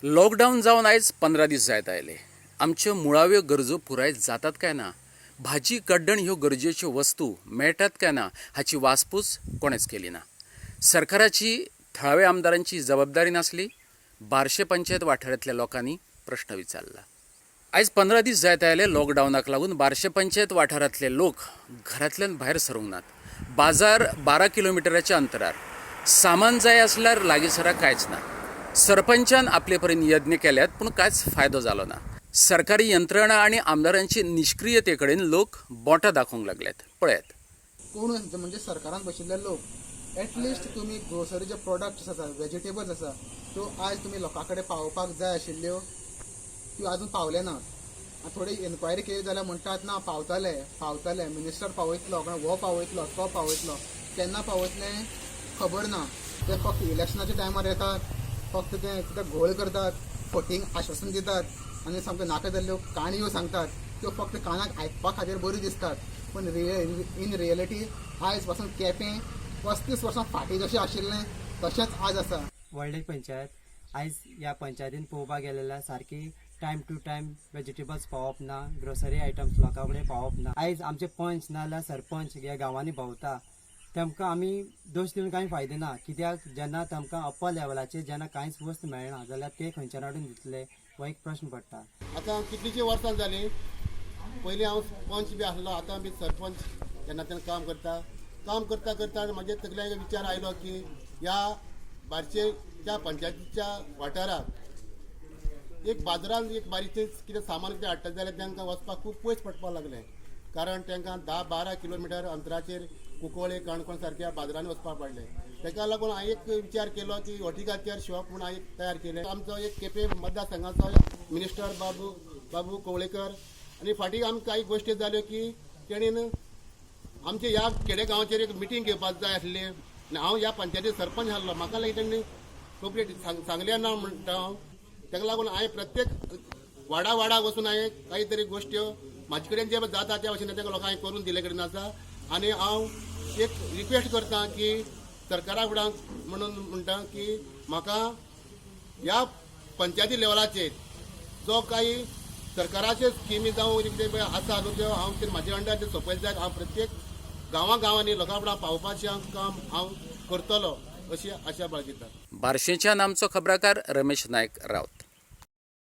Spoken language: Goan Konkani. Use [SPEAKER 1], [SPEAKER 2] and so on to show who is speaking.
[SPEAKER 1] लॉकडावन जावन आयज 15 दीस जायत आयले. आमच्यो मुळाव्यो गरजो पुराय जातात काय ना, भाजी कड्डण ह्यो गरजेच्यो वस्तू मेळटात काय ना हाची वासपूस कोणेच केली ना. सरकाराची, थळाव्या आमदारांची जबाबदारी नासली? बार्शे पंचायत वाठारांतल्या लोकांनी प्रश्न विचारला. आयज 15 दीस जायत आयले लॉकडावनाक लागून बार्शे पंचायत वाठारांतले लोक घरांतल्यान भायर सरूंक नात. बाजार 12 किलोमिटराच्या अंतरार, सामान जाय आसल्यार लागींसरा कांयच ना. सरपंचान आपले परीन यत्न केल्यात पूण कांयच फायदो जालो ना. सरकारी यंत्रणा आनी आमदारांची निश्क्रियते कडेन लोक बोटां दाखोवंक लागल्यात. पळयात.
[SPEAKER 2] कोण म्हणजे सरकारान बशिल्ले लोक एटलिस्ट तुमी ग्रोसरीचे प्रोडक्ट्स आसा, वेजिटेबल्स आसा, त्यो आयज तुमी लोकां कडेन पावोवपाक जाय आशिल्ल्यो, त्यो आजून पावले ना. आनी थोडी एन्क्वायरी केली जाल्यार म्हणटात ना पावतले पावतले, मिनिस्टर पावयतलो, हो पावयतलो, तो पावयतलो, केन्ना पावयतले खबर ना. ते फक्त इलेक्शनाच्या टायमार येतात, फक्त ते कितें घोळ करतात, फटींग आश्वासन दितात आनी सामक्यो नाका जाल्ल्यो काणयो सांगतात. त्यो फक्त कानाक आयकपा खातीर बऱ्यो दिसतात, पूण इन रियलिटी आयज पासून केपें 35 वर्सां फाटीं जशें आशिल्लें तशेंच आज आसा.
[SPEAKER 3] व्हडली पंचायत आयज ह्या पंचायतीन पळोवपाक गेलेल्या सारकी टायम टू टायम वेजिटेबल्स पावप ना, ग्रोसरी आयटम्स लोकां कडेन पावप ना. आयज आमचे पंच नाजाल्यार सरपंच ह्या गांवांनी भोंवता, तेमकां आमी दोश दिवन कांय फायदो ना. कित्याक जेन्ना तांकां अप्पर लेवलाचेर जेन्ना कांयच वस्त मेळना जाल्यार ते खंयच्यान हाडून दितले हो एक प्रश्न पडटा.
[SPEAKER 4] आतां कितलींशीं वर्सां जालीं, पयलीं हांव पंच बी आसलो, आतां बी सरपंच ह्या नात्यान काम करता. काम करता करता म्हज्या तकल्याक विचार आयलो की ह्या बार्शेच्या पंचायतीच्या वाठाराक एक बाजारान एक बारीकशें कितें सामान कितें हाडटा जाल्यार तांकां वचपाक खूब पयस पडपाक लागलें, कारण तांकां 10-12 किलोमिटर अंतराचेर कुंकळ्ळे, काणकोण सारक्या बाजारांनी वचपाक पडलें. ताका लागून हांवें एक विचार केलो की हॉर्टिकल्चर शॉप म्हूण हांवें एक तयार केलें. आमचो एक केपें मतदारसंघाचो मिनिस्टर बाबू कवळेकर आनी फाटीं आमकां कांय गोश्टी जाल्यो की तेणेन आमच्या ह्या खेडे गांवाचेर एक मिटींग घेवपाक जाय आसली आनी हांव ह्या पंचायती सरपंच आसलो, म्हाका लेगीत तेणी कंप्लीट सांगलें ना म्हणटा हांव. ताका लागून हांवें प्रत्येक वाडा वाडा वचून हांवें काही तरी गोश्ट्यो म्हाजे कडेन जे जाता त्या भशेन तांकां लोकांक करून दिल्ले कडेन आसा. आनी हांव एक रिक्वेस्ट करता की सरकारा फुडें म्हणून म्हणटा की म्हाका ह्या पंचायती लेवलाचेर जो काही सरकाराचे स्किमी जावं कितें आसा न्हू त्यो हांव ते म्हाजे अंडर ते सोंपयत जायत. हांव प्रत्येक गांवां गांवांनी लोकां फुडें पावोवपाचें काम हांव करतलो अशी आशा बाळगिता.
[SPEAKER 1] बार्शेच्यान आमचो खबराकार रमेश नायक रावत.